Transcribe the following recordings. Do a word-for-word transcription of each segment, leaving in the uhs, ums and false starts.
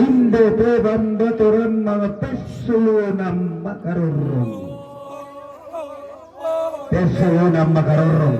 Indi pe bang baturan manga pessuluna makarorong. Pessuluna makarorong.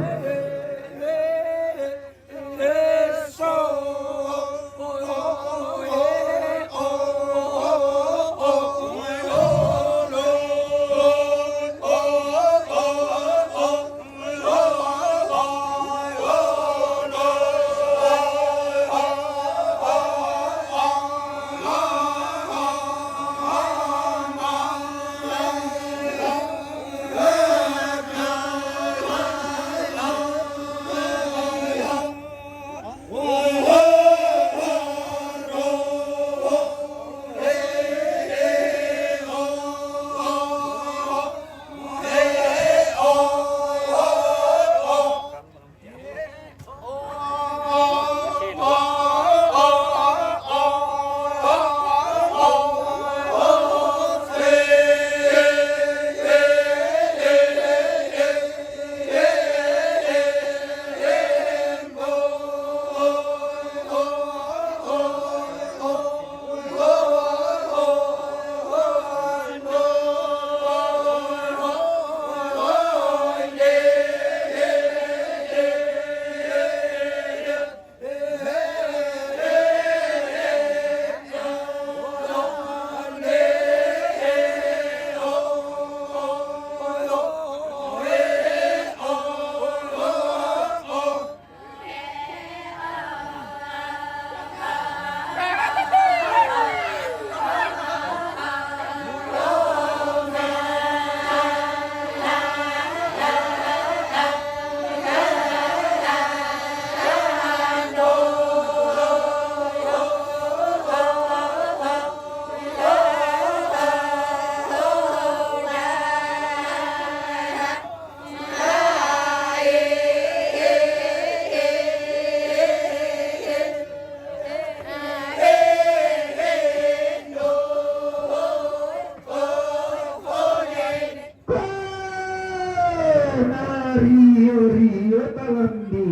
Rio-rio talambi.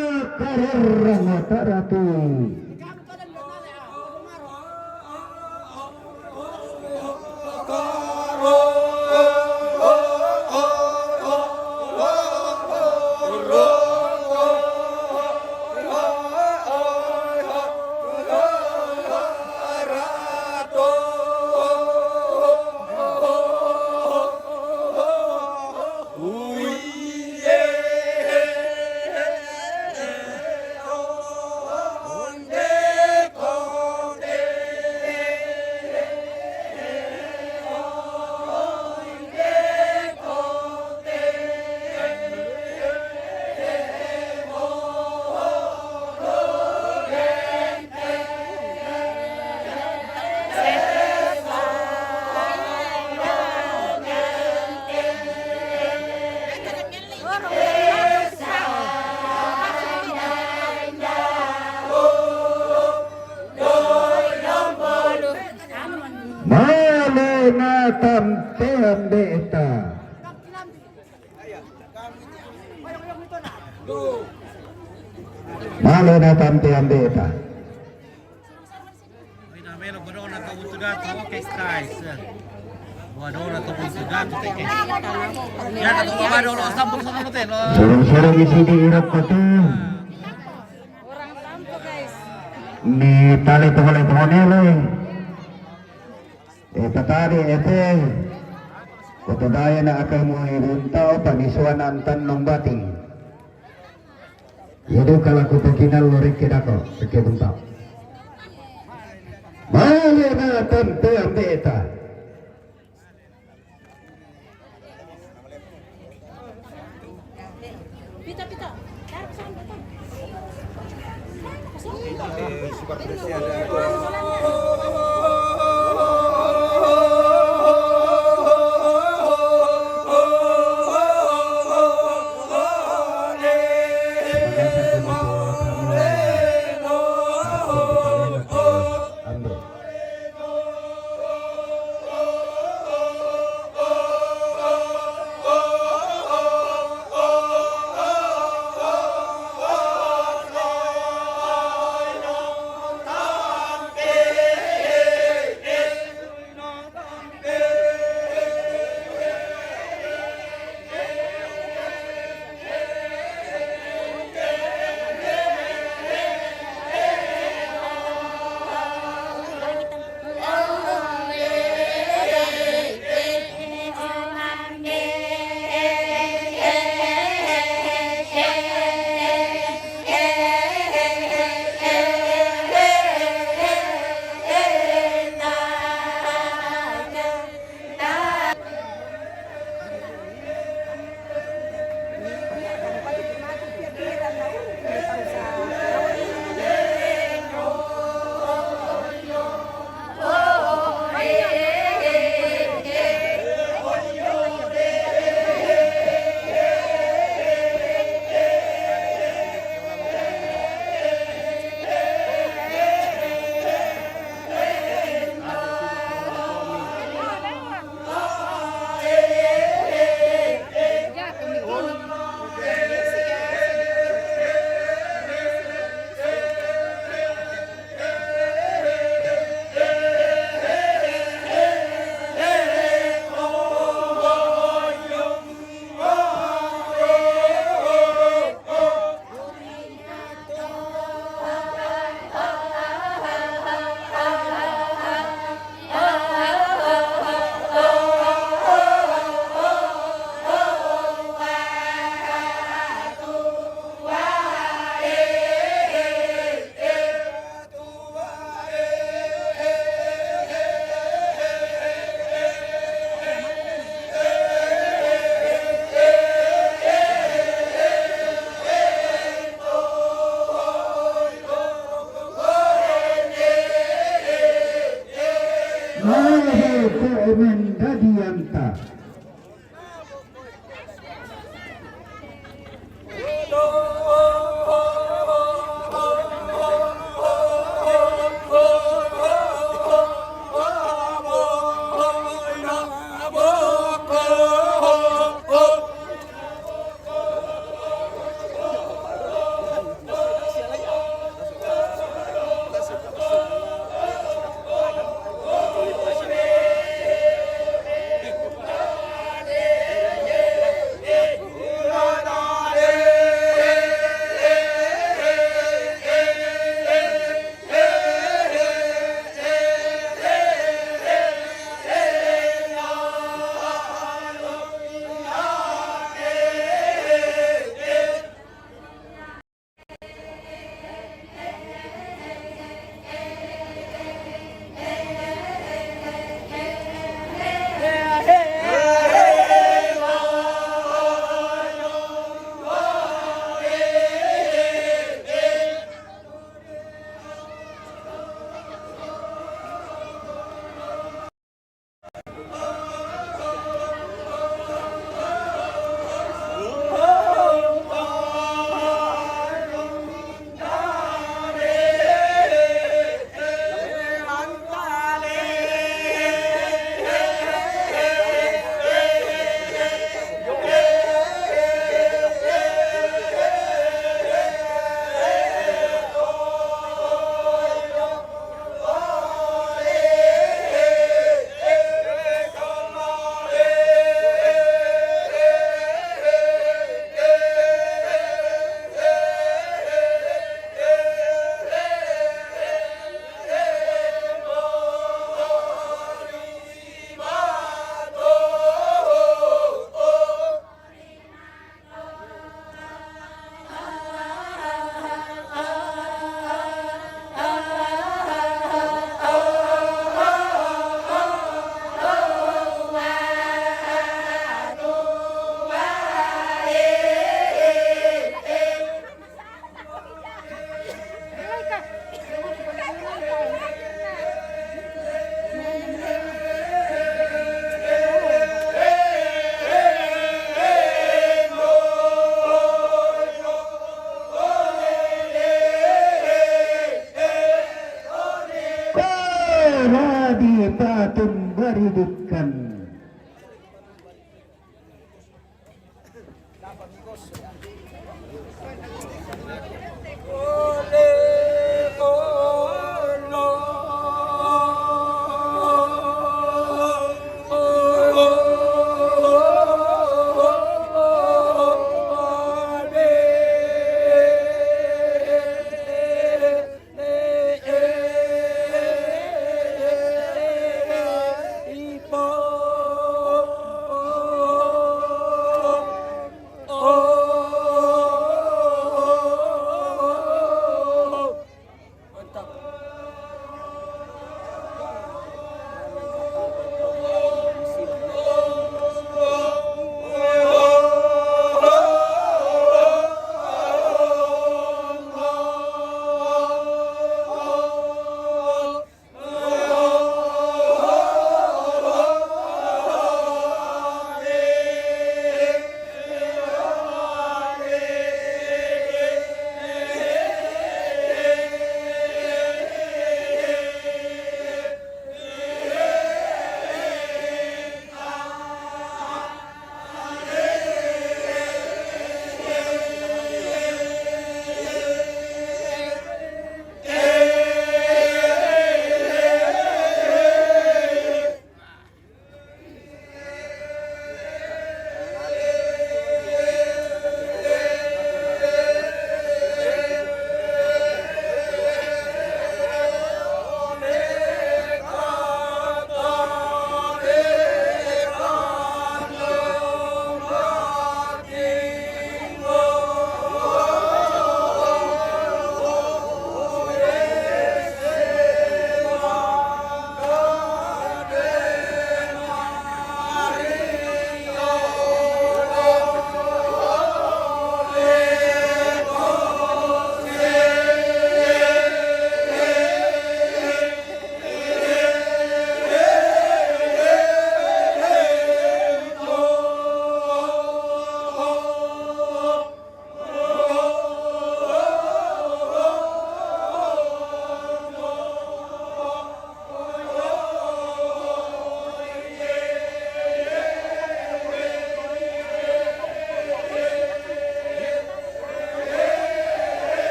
Makararrang taratu. Male na tampe ambeta. Ina melo badona to Buntu Datu, oke, guys. Badona to Buntu Datu, oke. Ya, to badona sampo sono telo. Sorong-sorong isi di irap kotu. Ni tale to le tonelo. E patari ete. Kota daya na akan mo iruntao panisuan antan nong bating. Yedu kala kuto kinal lo rekke dako, rekke bunta. Male na tampe ambeta. Pita, pita.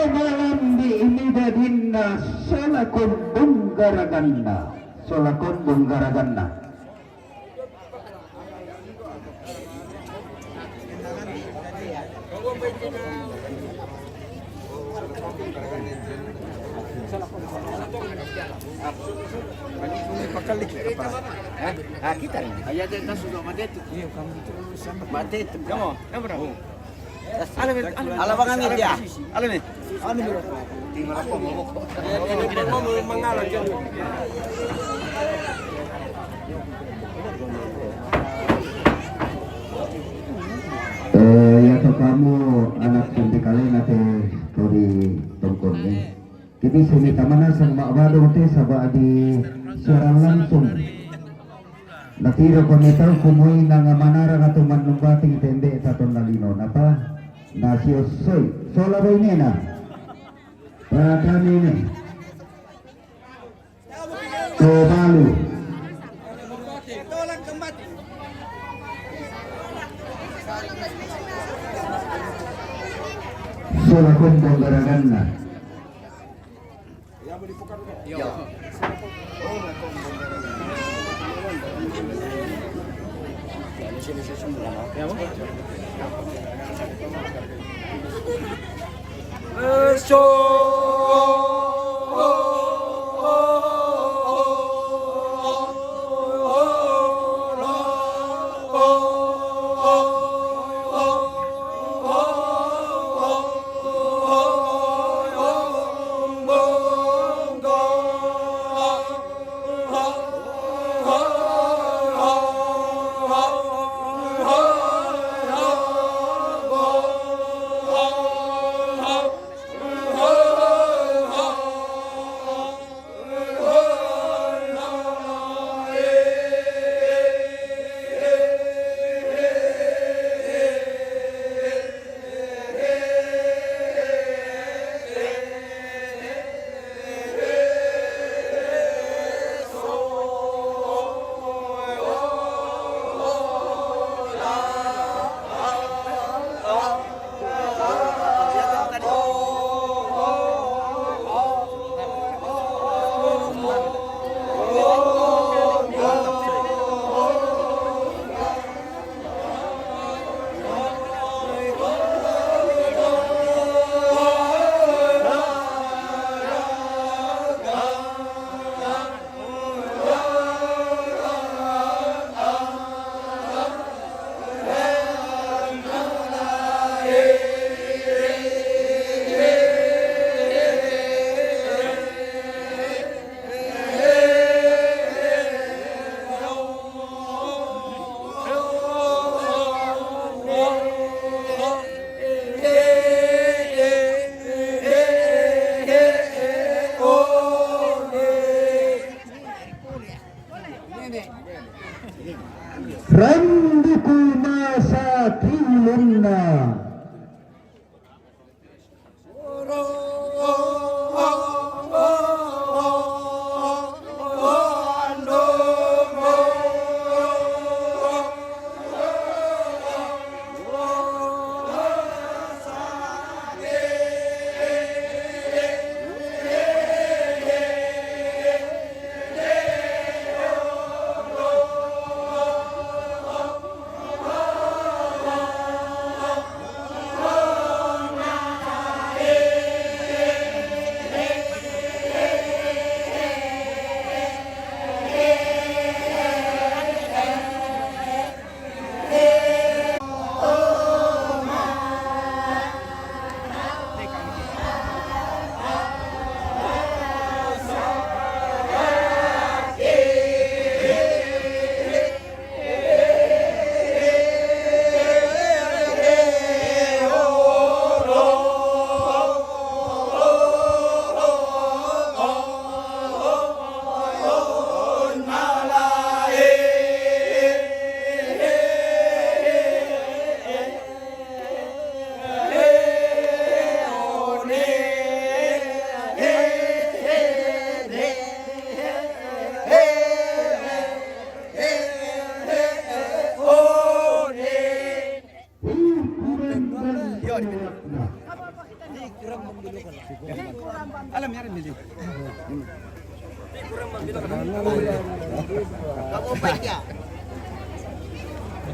Malambi ini dadinna, salakon bonggaraganna, salakon bonggaraganna. Ah, kita ini. Ayo, kita sudah mati itu. Mati itu. Kamu, kamu berapa? Ala, ala, ala, bang Amit ya. Ala nih. Ala nih. Tinggal aku mau. Eh, ya to kamu anak cantik kalian nanti tori tongkol nih. Jadi sini tamana sang mak bado te saba di siaran langsung. Natiro kami tau kumui nanga manara katu manumbating tende taton lalino napa? Nasio soi. Sola boy nena. Pratani ne. Tobalu. Sola kombong garaganna. Randuku masa kiulunna.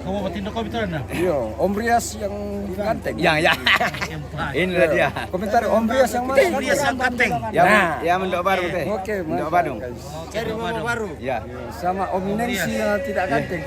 Kamu batin kau bicara na? Iya, Om Rias yang ganteng. Yang, ya. Inilah dia. Komentar Om Rias yang mana? Om Rias yang ganteng. Ya, nah, ya, mendok baru teh. Oke, mendok mantap, Badung. Guys. Cari mama baru. Ya. Sama Om Nensi yang tidak ganteng.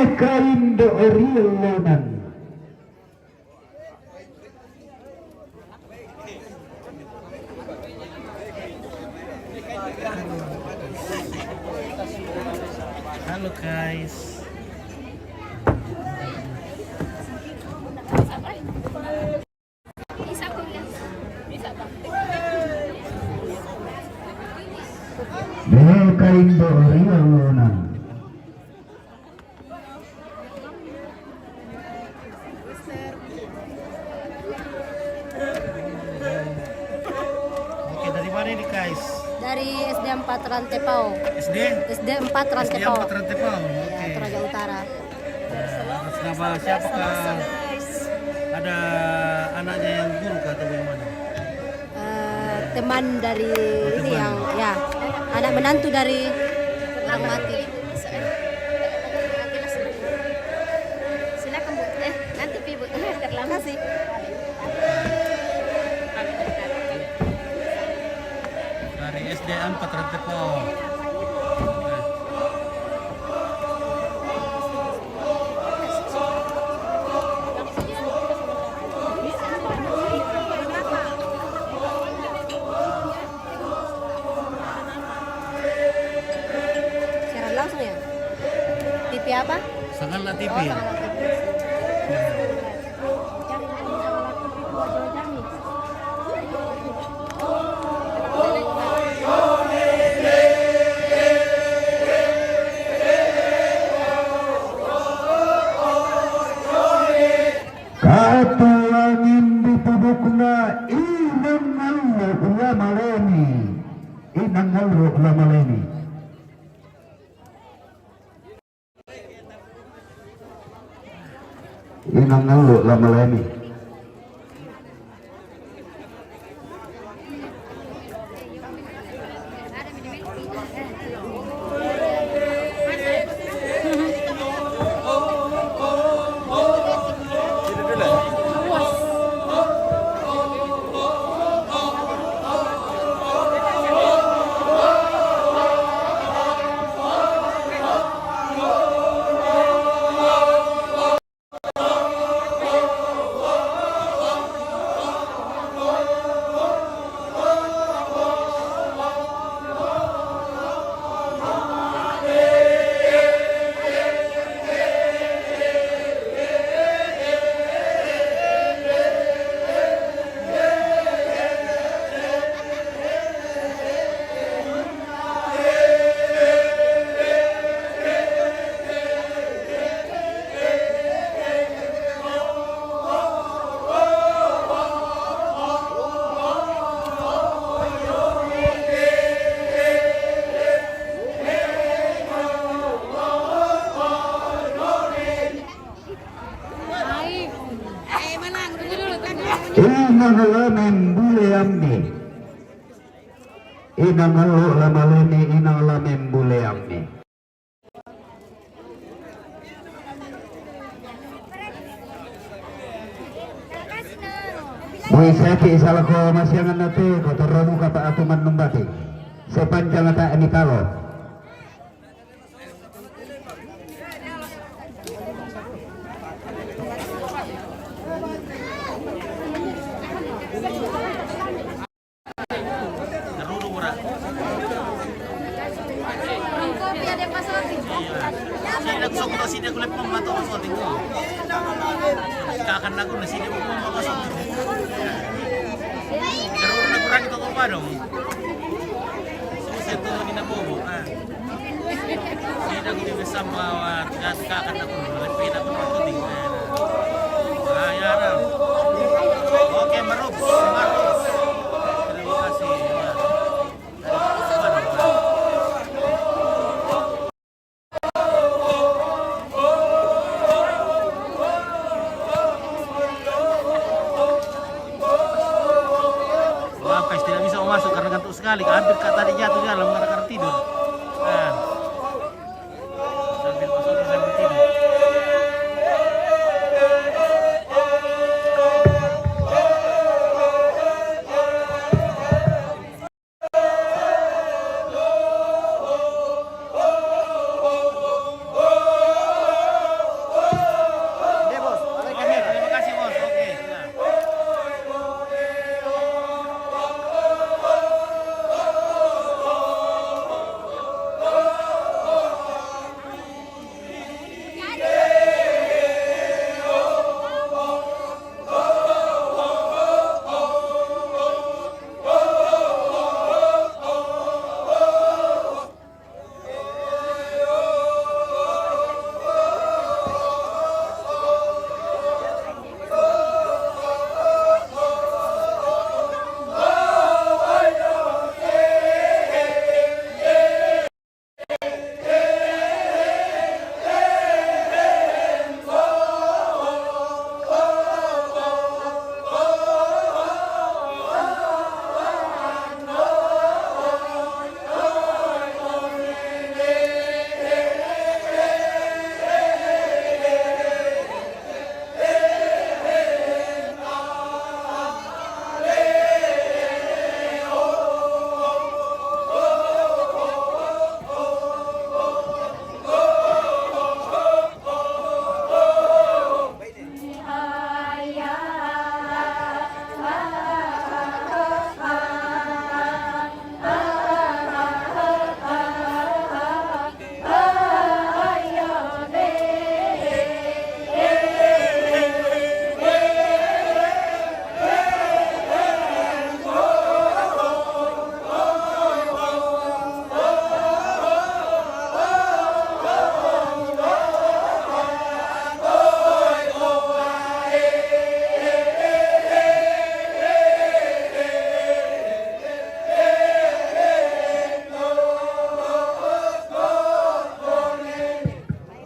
Kaindo riellonan. Halo guys. Kaindo riellonan. Oke, dari mana ini, guys? Dari S D empat Rantepao. S D? S D empat Rantepao. S D empat Rantepao. Ya, oke. Toraja Utara. Nah, atas nama siapakah? Ada anaknya yang guru kah atau bagaimana? Eh, teman dari ini yang, ya, anak menantu dari Langmati. Silakan, Bu. Eh, nanti Pi, Bu. Terlambat. Terima kasih. Dari S D empat Rantepao. Siaran langsung ya? T V apa? Sangalla T V. Oh, Sangalla T V. Katuangin di pudukna, inang ngallu' la malemi. Inang ngallu' la malemi. Inang ngallu' la malemi. Inang la membuleammi. Inang ngallu' la malemi, inang la membuleammi. Muisaki salako masianganna te, kotorro muka pa atu mannumbati. Sepanjang ta' mitalo. Side ku sokko, side ku leppang mato soting. Kakan aku na side ku mato soting. Terus na kurang itu kok padong. Susah tuh di Nabobo. Ah. Side ku di Besambawa, kakan aku leppang aku soting. Ah, ya, nah. Oke, Maruf, Maruf. Terima kasih. Maaf guys, tidak bisa mau masuk karena ngantuk sekali. Hampir kak tadi jatuh di dalam karena tidur. Nah. Sambil masuk sambil tidur.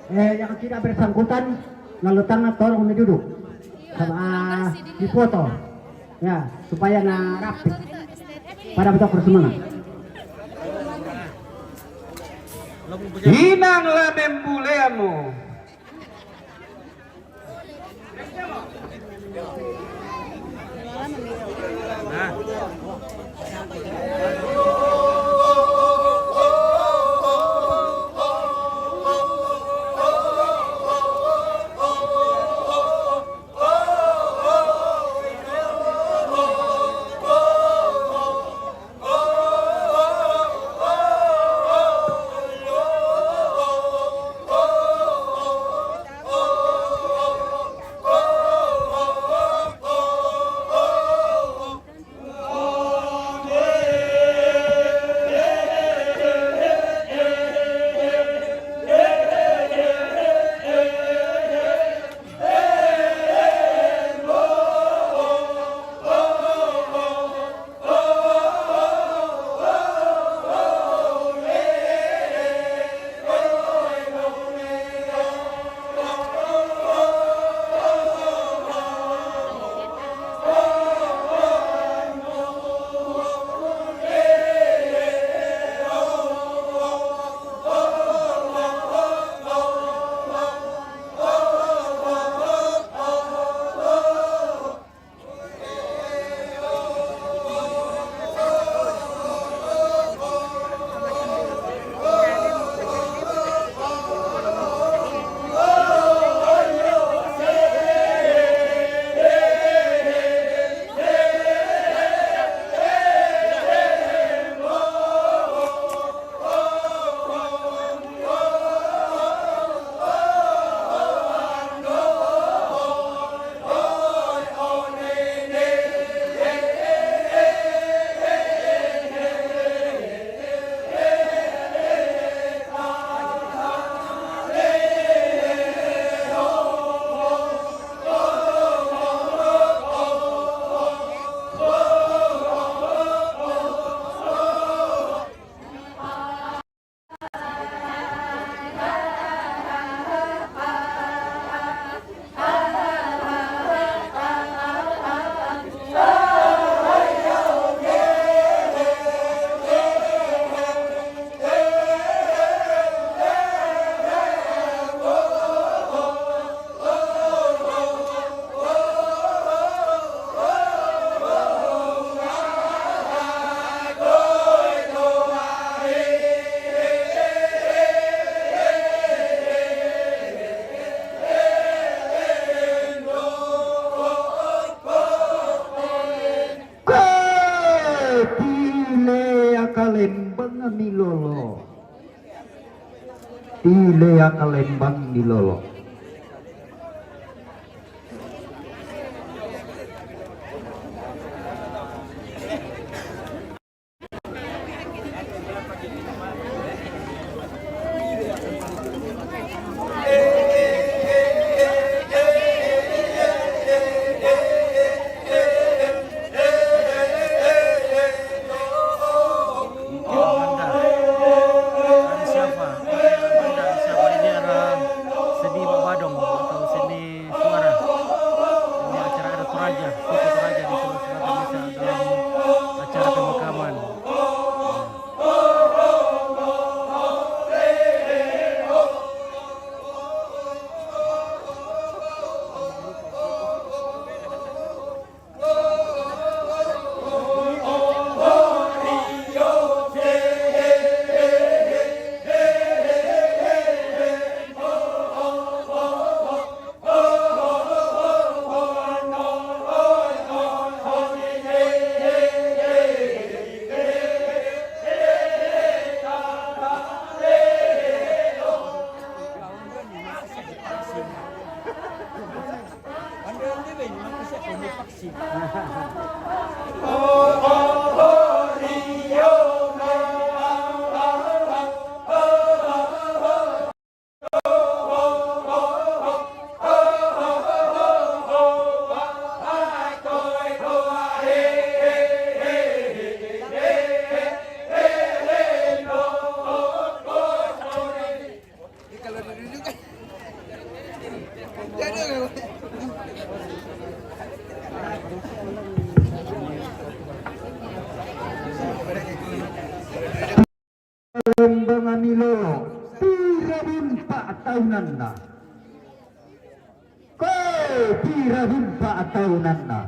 Eh, yang tidak bersangkutan, lalu tangan tolong duduk. Sama, ah, dipoto. Ya, supaya na rapi. Pada betul semangat. Inang la membuleamo. Ke tilea kalembang ni lolo. Tilea kalembang ni lolo. Pira bun pa'taunanna? Ko pira bun pa'taunanna?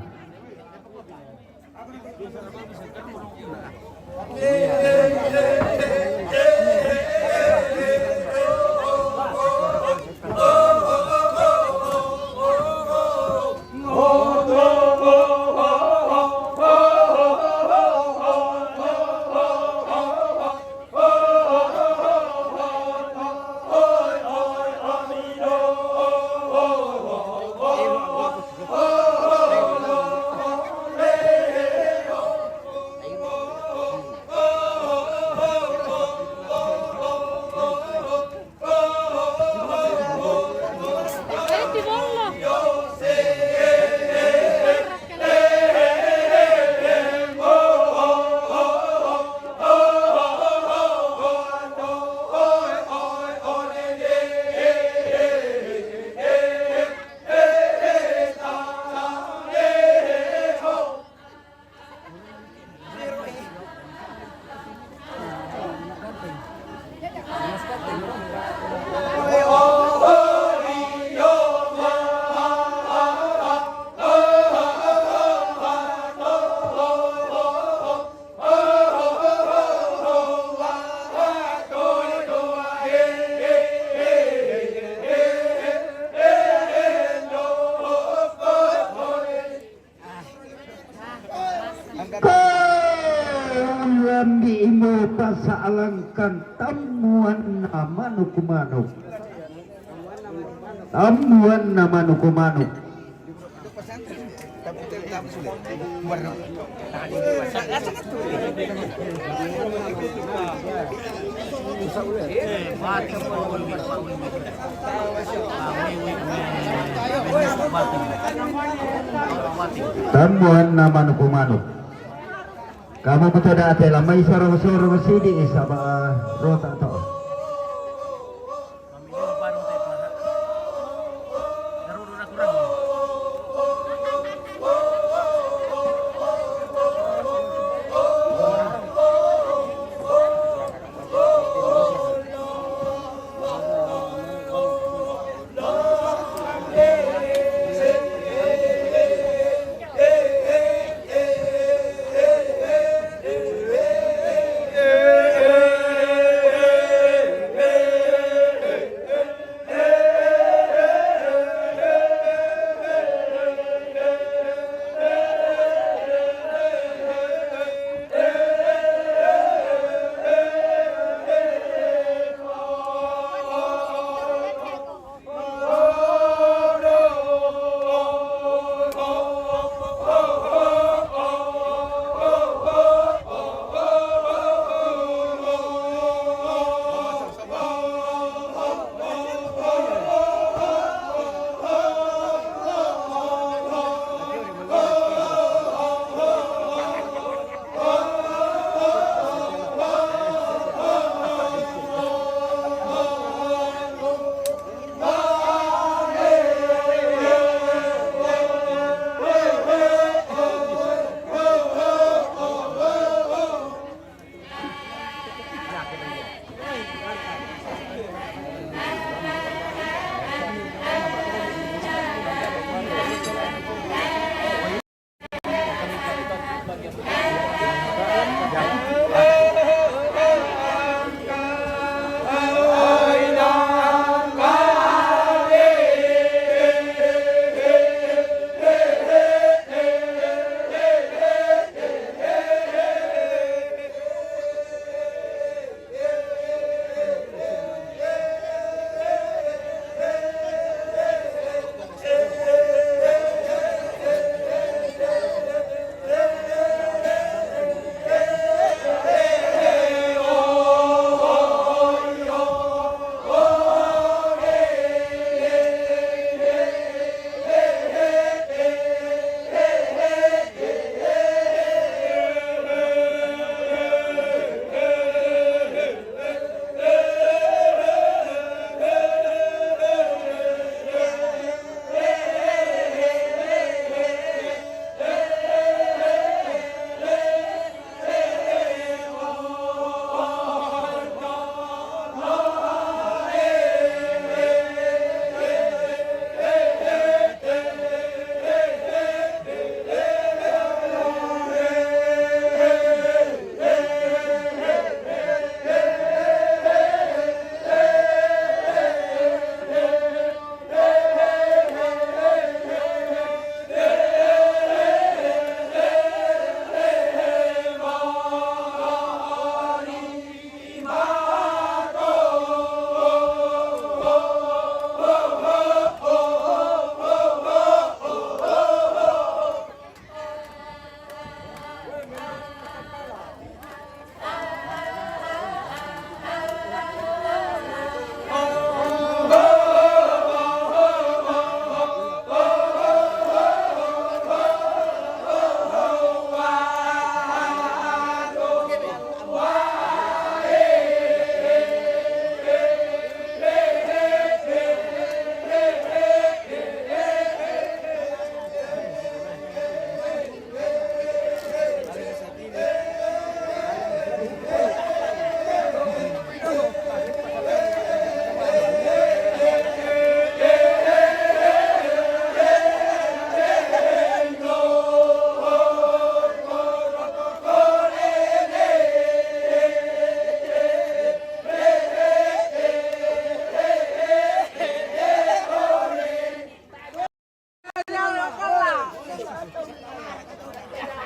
Kalambi imo pasa'alangkan tammuanna manuk-manuk. Tammuanna manuk-manuk. Tammuanna manuk-manuk. Kamu betul dah, tela mai sorong-sorong sidi saba rota to.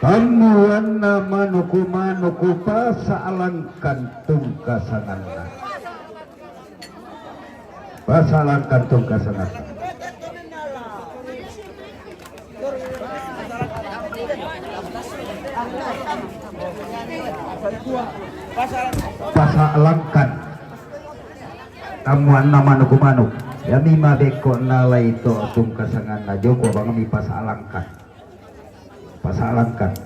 Ammuanna manuku-manuku pasa'langkan tungkasanganna. Pasa'langkan tungkasanganna. Pasa'langkan. Ammuanna manuku-manuk. Yami mabekko nalai to tungkasanganna joko bangmi pasa'langkan. Pasa'langkan.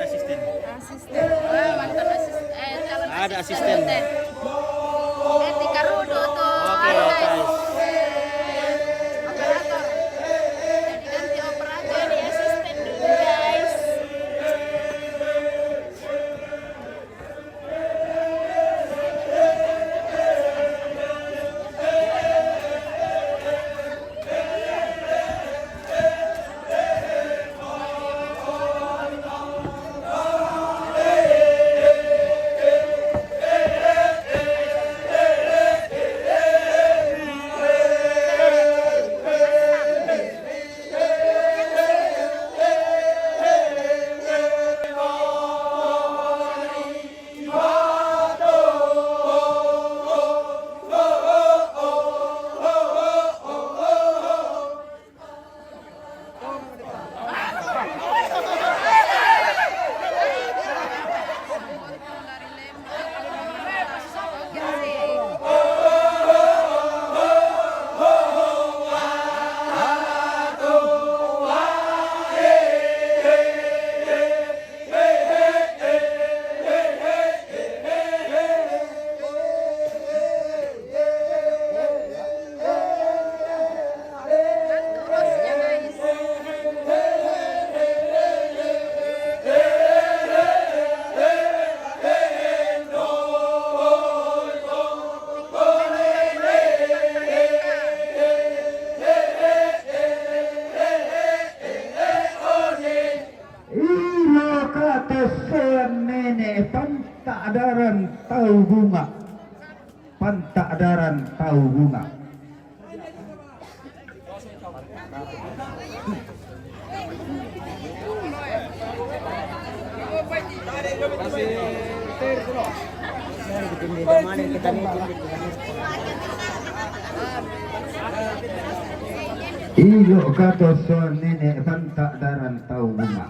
Asisten. Ada asisten. Eh, Tika Rudo tuh. Oke, ada guys. Operator. Jadi ganti operator, ini asisten dulu, guys. Ilo katessean nene panta'daran tau bunga. Panta'daran tau bunga. Ilo katessean nene panta'daran tau bunga.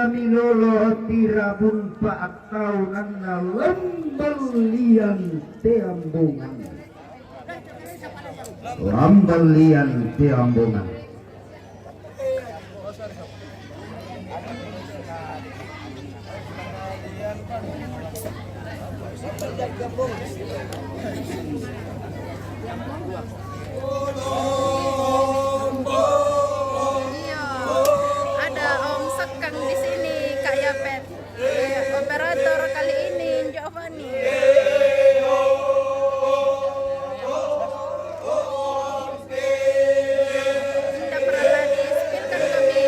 Milolo tirabun pa'attaunanna lambellian teambongan. Lambellian teambongan. Iya, ada Om Sekang di sini, Kak Yapet. Eh, operator kali ini, Giovanni. Tidak pernah di-spill-kan kami.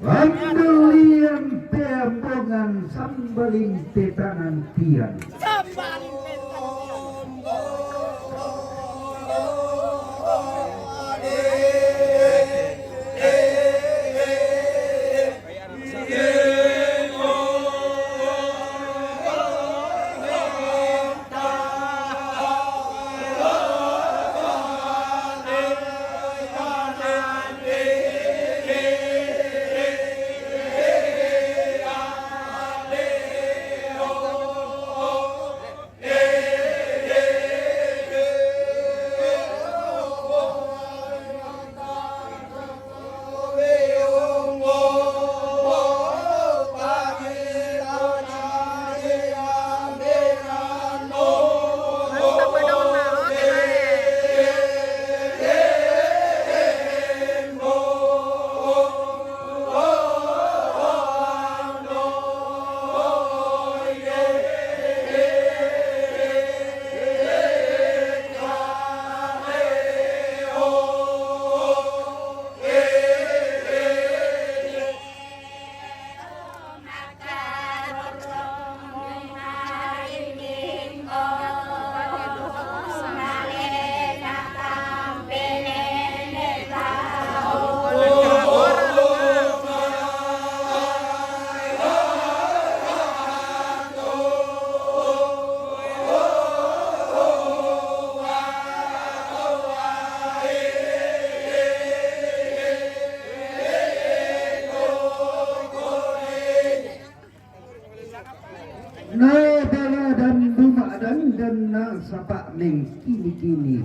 Pangdelian peambongan sambalin tetangan tian. Na bala dan duma'dangdan nasaba' mengkini-kini.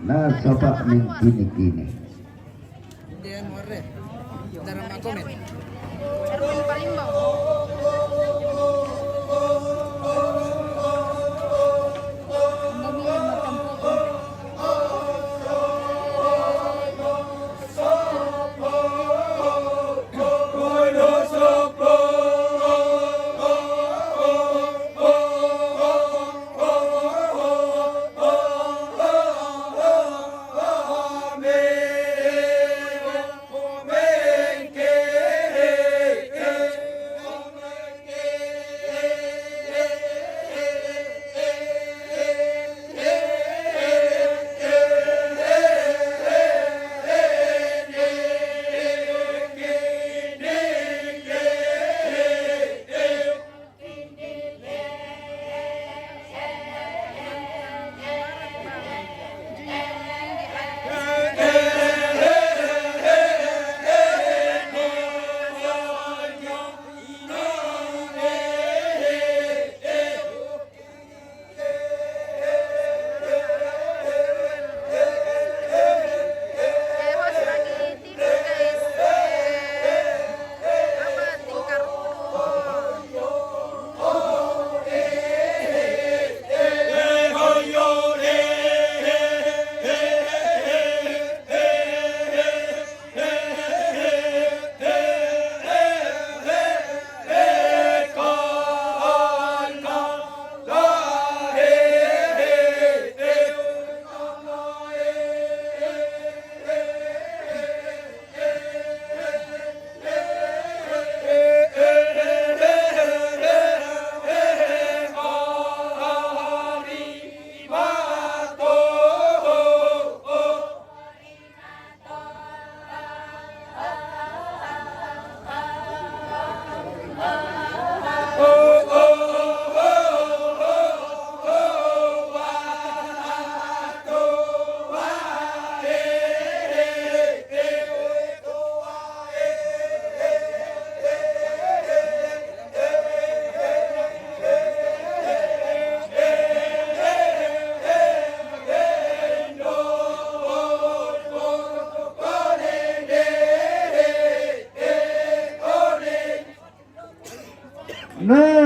Nasaba' mengkini-kini. Dia more. Dalam komen. Erwin Palimbang.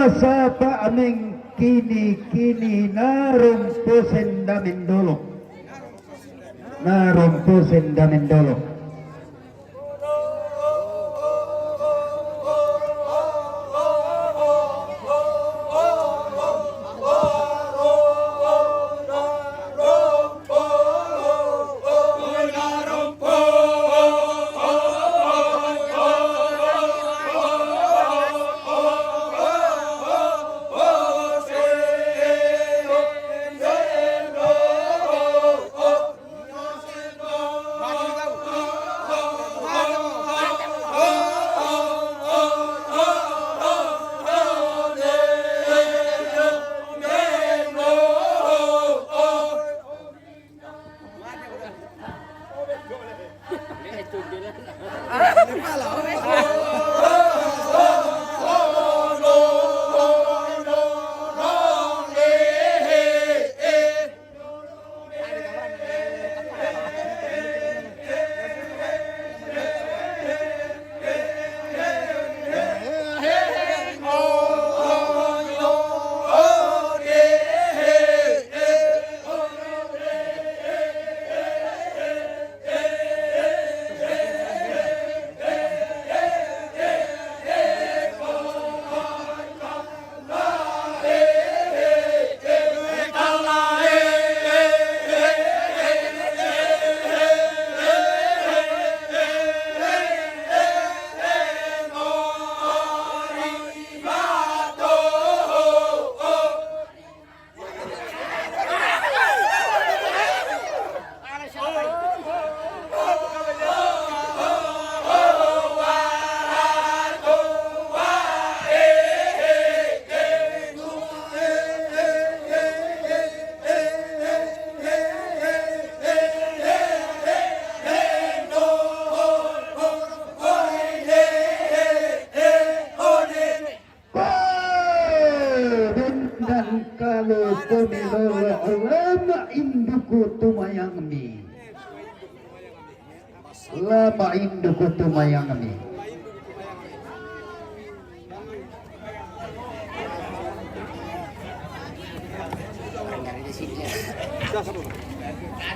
Sapa ameng kini-kini naromposen damendolok. Naromposen damendolok. Koe, dan kalo koe melolo, lama induku tumayangmi. Lama induku tumayangmi.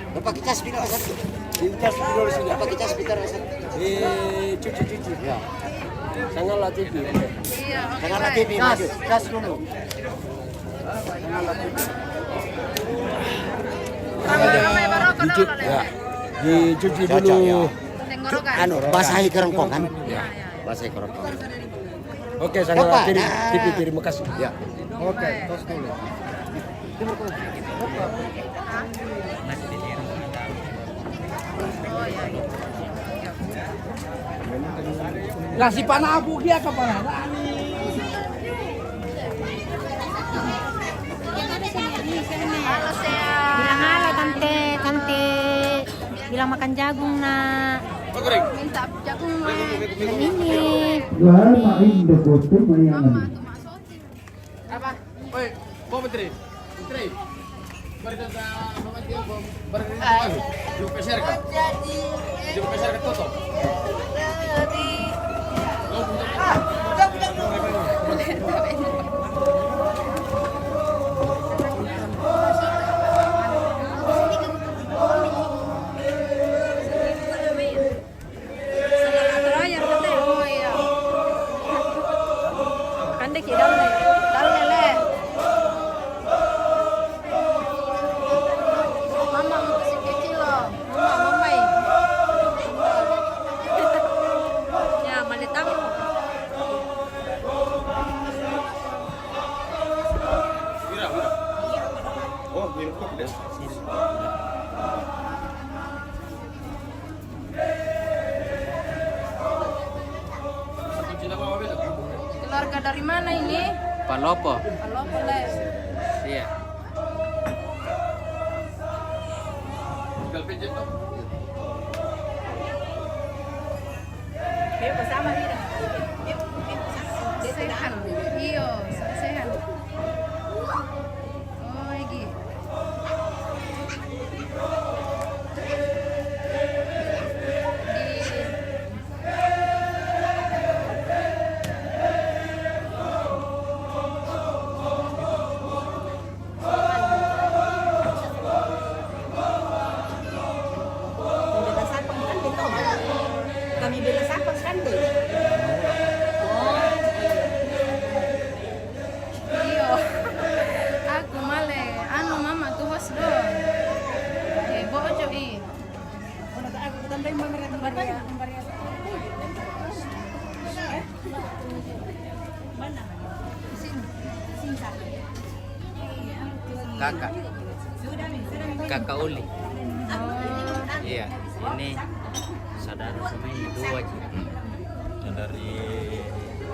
Bapak kita speaker satu. Kita speaker sini. Bapak kita speaker satu. Eh, cuci, cuci. Ya. Janganlah cuci. Iya, oke. Janganlah cuci, maju. Gas dulu. Janganlah cuci. Ramai-ramai baru kena. Cuci, ya. Dicuci dulu. Cocok, ya. Tenggorokan. Anu, basahi kerongkongan. Ya, ya, ya. Basahi kerongkongan. Oke, sangat. Apa? Terima, nah, terima, terima kasih. Ya. Oke, tos dulu. Lah, si Panabu dia ke Panarani. Halo, sayang. Bilang halo, Tante, Tante. Bilang makan jagung, Nak. Minta jagung, Mak. Bilang ini. Lama induku tumayangmi. Apa? Oi, mau menteri? Menteri. Mari kita sama dia, mau berhenti. Jumpa share kan? Jumpa share ke Toto. Selamat raya, Tete. Oh, iya. Kan dek, dale, dale, le. Mama masih kecil, loh. Mama, mama, eh. Ya, malitam. Oh, minum kopi deh. Keluarga dari mana ini? Palopo. Palopo, le. Iya. Sehat. Iyo, sehat. Oh, iki. Sapa kan deh? Iyo. Aku male, anu, mama tu host do. Eh, bojo i. Kakak. Kakak Uli. Iya, ini saudara kami dua ji. Yang dari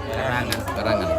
Karangan. Karangan.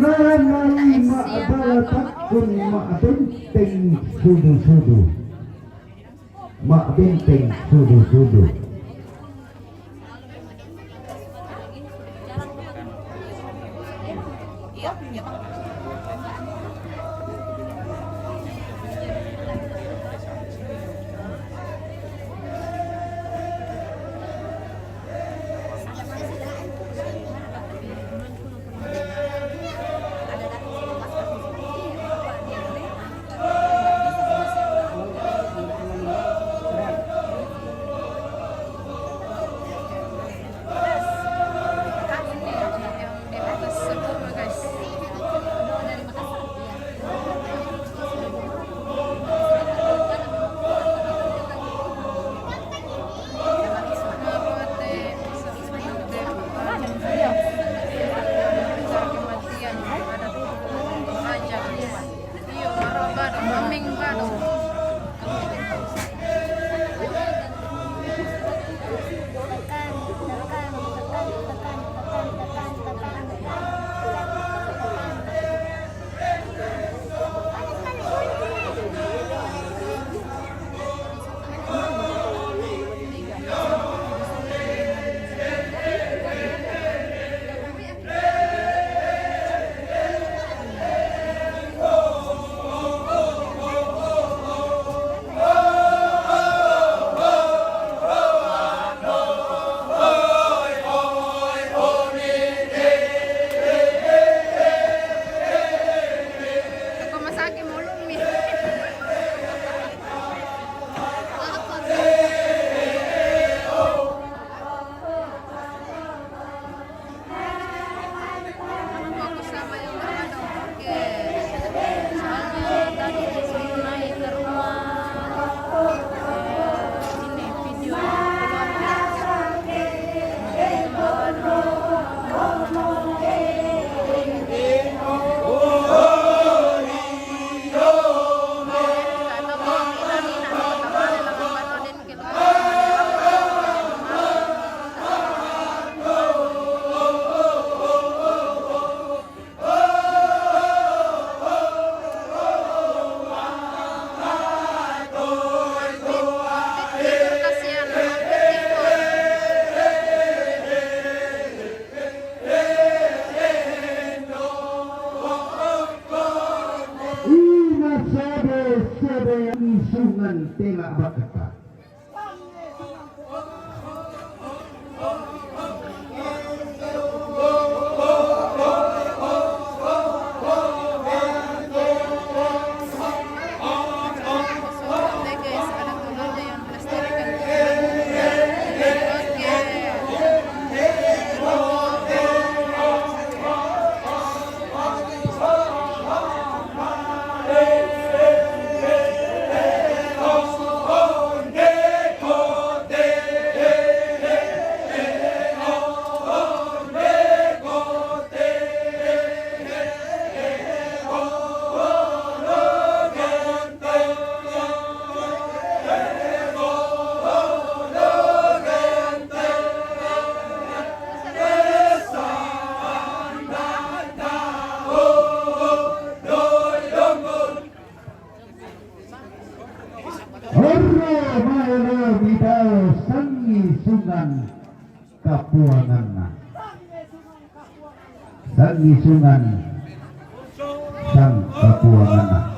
Nama Mak Bala Takun Mak Benteng Sudu-Sudu. Mak Benteng Sudu-Sudu. Ako masakit mo, Lumi. Aku sama yang berada, oke. Soalnya tadi disuruh naik ke rumah, eh, ini video keluarga. Ina sebe-sebe sungan tela bakata. Sangisungan kapuanganna. Sangisungan sangkapuanganna.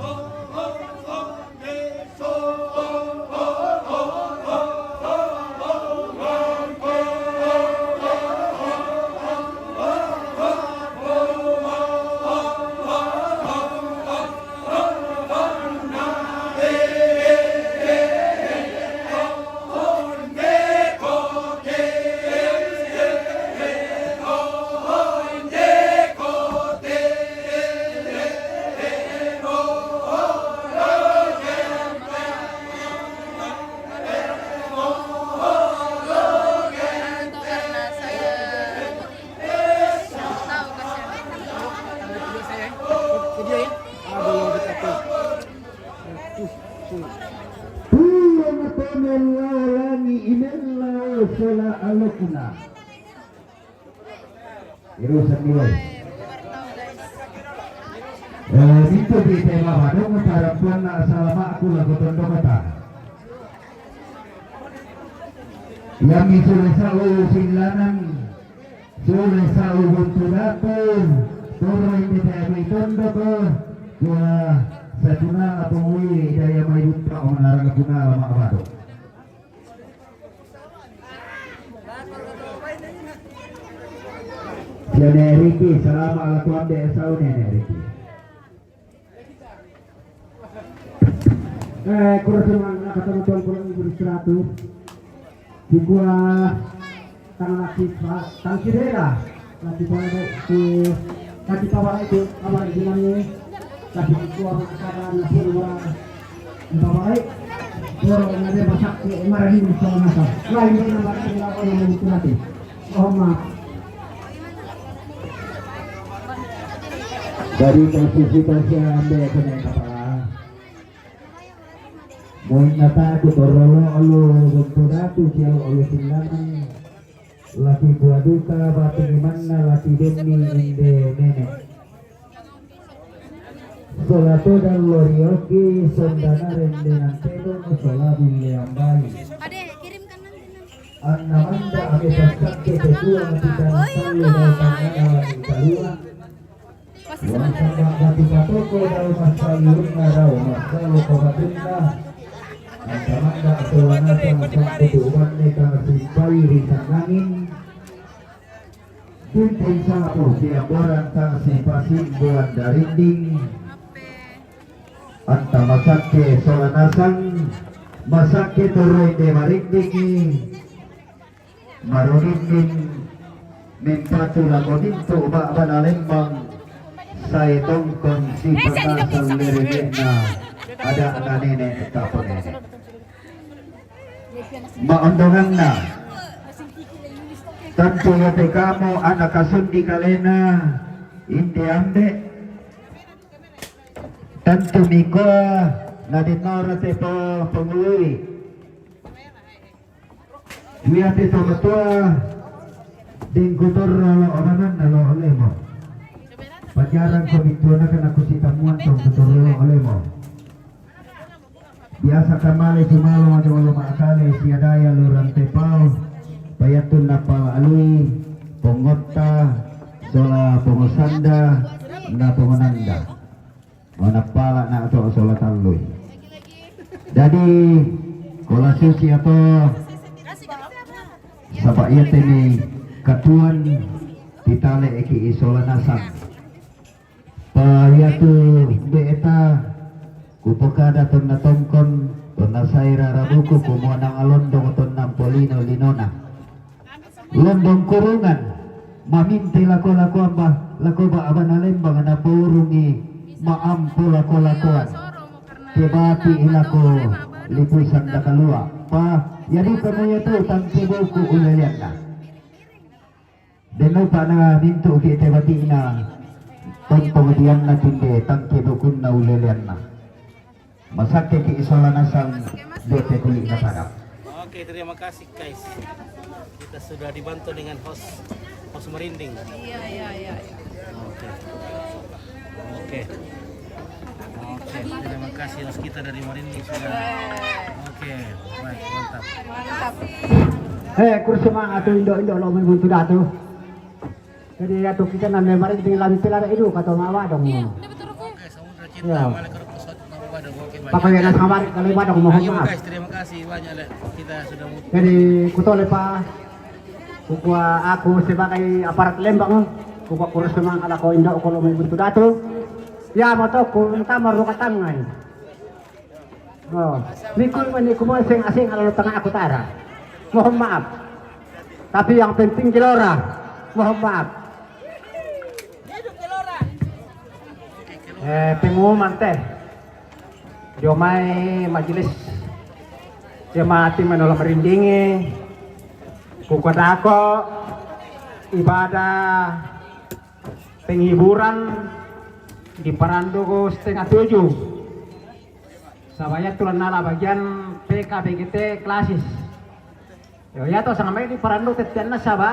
Tuo matomi lao langi inella sola alokna. Irusan nilai. Eh, mintu di tema badung parampuanna salamaku lagu tondokata. Yang misu lesa u silanan. Sule sau buntu datu, toro inde teagu itondoko, tua satunala pongui daya mai butta omanarang tunala ma'bado. Ya Nenek Riki, salama ala kuambe esau Nenek Riki. Eh, kurang cuma nak kata tuan kurang ibu seratus. Di gua tang laki pa-, tang sirela. Laki pa-, si, laki pa itu, apa itu namanya? Tapi di gua mengatakan, di gua, di gua baik. Orang ada masak, ya, marah ini sama masak. Lain dia nama, dia nama, dia nama, dia nama. Oh, maaf. Dari posisi Tasya ambil kena kepala. Moinna taku torolo olo gonto datu sialo olo silaman. Laki buah duka batu imanna laki denni inde nenek. Sola todang lorioki sondana rende nantedong sola bulle ambai. Anna manda ame sassakke tetua mati tanah sallu dau tangana lagi kalua. Wasamba batu patoko dau massaliunna dau massalo kobatunna. Anna manda sola nasang sangkutu ubanne kang simpai ri sannangin. Binting sapu siamborang kang sipasimbuan darinding. Anta masakke sola nasang, masakke toroi de marindingi, marinding mempatu lako nintu ba'bana lembang, sae tongkon sipakasang lerege'na ada'na nene' taponene. Ma'ondonganna, tantu iate kamo ana' kasundi kalena inde ambe'. Tantu mikoa na denno rate to pongului. Wiate to matua dengku torro lo omananna lo olemo. Pajarang ko bittuana kana kusitammuan tong kutorro lo olemo. Biasa kamale sumalo majo lo ma'kale siadaya lo rante pao. Payattunna pala alui pongotta sola pongosanda na pongonanda. Manappala na to sola tallui. Jadi kola susi atau saba' iya teni katuan titale eki isola nasang. Pa iyatu be'eta kupokada tonna tongkon tonna saira rabuku kumuanang alondong tonna mpolino linona. Londong kurungan, maminte lako-lakoan ba, lako ba abana lembang na pourungi maampo lako-lakoan. Kebati ilako lipusan dakalua. Pa, jadi kamu ya tu tangke buku ulelianna. Denupa na mintu ki te batina. Tontong dianna tinde tangke bukunna ulelianna. Masakke ki isola nasang bete kulit na padang. Oke, terima kasih guys. Kita sudah dibantu dengan host, host merinding. Iya, iya, iya, iya. Oke. Oke. Oke, terima kasih host kita dari merinding sudah. Oke, baik, mantap. Mantap. Eh, kursi ma atu indo-indo lo mai buntu datu. Jadi atu kita nang memar di lampi lada idu kata ma wadong. Iya, ini betul, Rukun. Oke, samudra cinta, ya. Malah kerupuk satu tambah wadong. Oke, baik. Pakai yang sama kali wadong, mohon maaf. Ayo, guys, terima kasih banyak, Le. Kita sudah mutu. Jadi, kutole pa. Kukua aku sebagai aparat Lembang, kukua kurus memang ala ko indo ko lo mai buntu datu. Ya, moto ku entah maruka tangan. Oh, mikul mani kumua sing asing ala lo tengah aku tara. Mohon maaf. Tapi yang penting gelora. Mohon maaf. Eh, pengumuman te. Dio mai majelis jemaat Immanuel Merinding, kukuatako ibadah penghiburan di Parandu setengah tujuh. Saba ya tulan nala bagian P K B G T klasis. Yo, ya to, sanga mai di Parandu tetianna saba